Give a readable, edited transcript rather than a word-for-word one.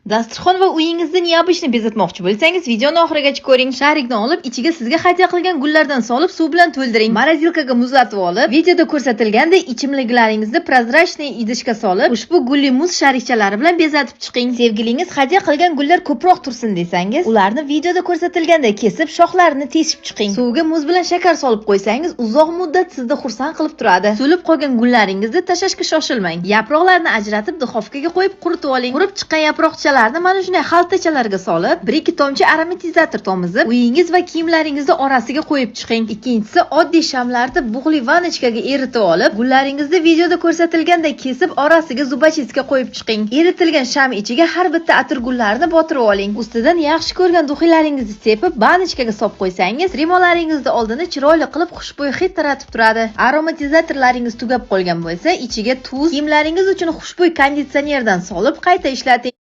Dasturxon va uyingizni необычно bezatmoqchi bo'lsangiz, videoni oxirigacha ko'ring. Sharikni olib, ichiga sizga hadya qilgan gullardan solib, suv bilan to'ldiring. Морозилка ga muzlatib olib, videoda ko'rsatilgandek ichimliklaringizni прозрачный idishga solib, ushbu gulli muz sharikchalari bilan bezatib chiqing. Sevgilingiz hadya qilgan gullar ko'proq tursin desangiz, ularni videoda ko'rsatilgandek kesib, shoxlarini teshib chiqing. Suvga muz bilan shakar solib qo'ysangiz, uzoq muddat sizni xursand qilib turadi. So'lib qolgan gullaringizni tashlashga shoshilmang. Yaproqlarni ajratib, духовка ga qo'yib quritib oling. Qurib chiqqan yaproqchalarni mana shunday xaltachalarga solib, bir ikki tomchi ароматизатор tomizib, uyingiz va kiyimlaringizni orasiga qo'yib chiqing. Ikkinchisi, oddiy shamlarni bug'li ванночка ga eritib olib, gullaringizni videoda ko'rsatilgandek kesib, orasiga зубочистка qo'yib chiqing. Eritilgan sham ichiga har bitta atirgullarni botirib oling. Ustidan yaxshi ko'rgan духи laringizni sepib, баночка ga solib qo'ysangiz, tremolaringizni oldini chiroyli qilib xushbo'y hid taratib turadi. Ароматизатор laringiz tugab qolgan bo'lsa, ichiga tuz, kiyimlaringiz uchun xushbo'y konditsionerdan solib qayta ishlating.